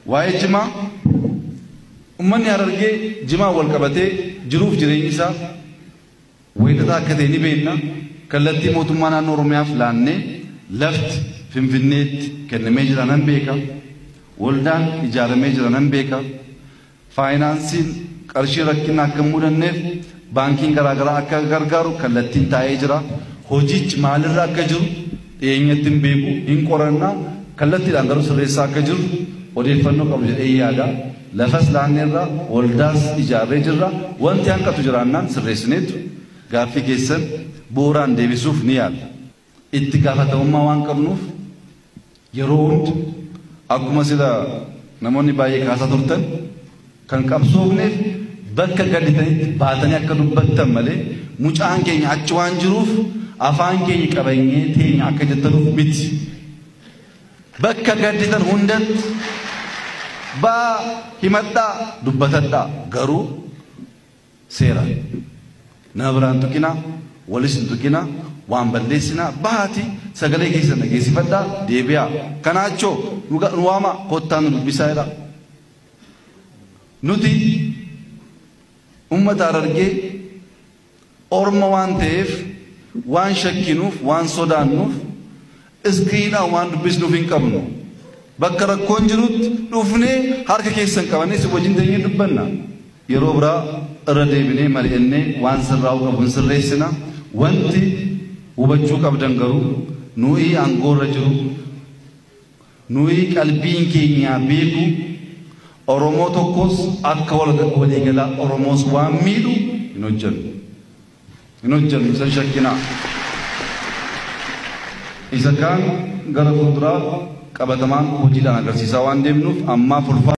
Waa'ee jimaa, uummanni Harargee jimaa wal qabatee jiruuf jireenyi isaa weeddataa akka ta'e ni beekna. Kallattii mootummaa naannoo Oromiyaaf laannee lafti Finfinneetti kennamee jira nan beeka. Waldaan ijaaramee jira nan beeka. Faayinaansiin qarshii rakkina akka hin mudanneef baankiin garaagaraa akka gargaaru kallattiin taa'ee jira. Hojichi maalirra akka jiru dhiyeenyatti hin beeku, hin qorannaa, kallattiidhaan garuu sirreessaa akka jiru odeeffannoo qabu jedhee yaada. Lafas laanneerra, waldaas ijaarree jirra. Wanti hanqatu jiraannaan sirreessineetu gaaffii keessan bu'uuraan deebisuuf ni yaalla. Itti gaafatamummaa waan qabnuuf yeroo hunda akkuma sila namoonni baay'ee kaasaa turtan kan qabsoofneef bakka gadditanitti baatanii akka dubbattan malee mucaan keenya achi waan jiruuf afaan keenya qabanyee teenya akka jettanuuf miti. Bakka gadditan hundatti baa himadhaa dubbatadhaa, garuu seera. Nama biraan tuqinaa, walis hin tuqinaa, waan balleessinaa, baati sagalee keessan dhageessifadhaa, deebi'aa. Kanaachoo nu waama, kottaa nu dubbisaa jedha. Nuti uummata Harargee orma waan ta'eef, waan shakkinuuf, waan sodaannuuf, iskiriidhaan waan dubbisnuuf hin qabnu. Bakka rakkoon jirutti dhufnee harka keessan qabannee si wajjin teenyee dubbanna. Yeroo biraa irra deebinee mari'annee waan sirraa'uu qabu hin sirreessina. Wanti hubachuu qabdan garuu nuyi aangoorra jiru, nuyi qalbiin keenyaa beeku, Oromoo tokkos akka waliigalaa Oromoos waan miidhu hin hojjennu. Hin hojjennu, isa shakkinaa. Isa kaan gara fuulduraa qabatamaan hojiidhaan agarsiisaa waan deemnuuf ammaaf ulfaa.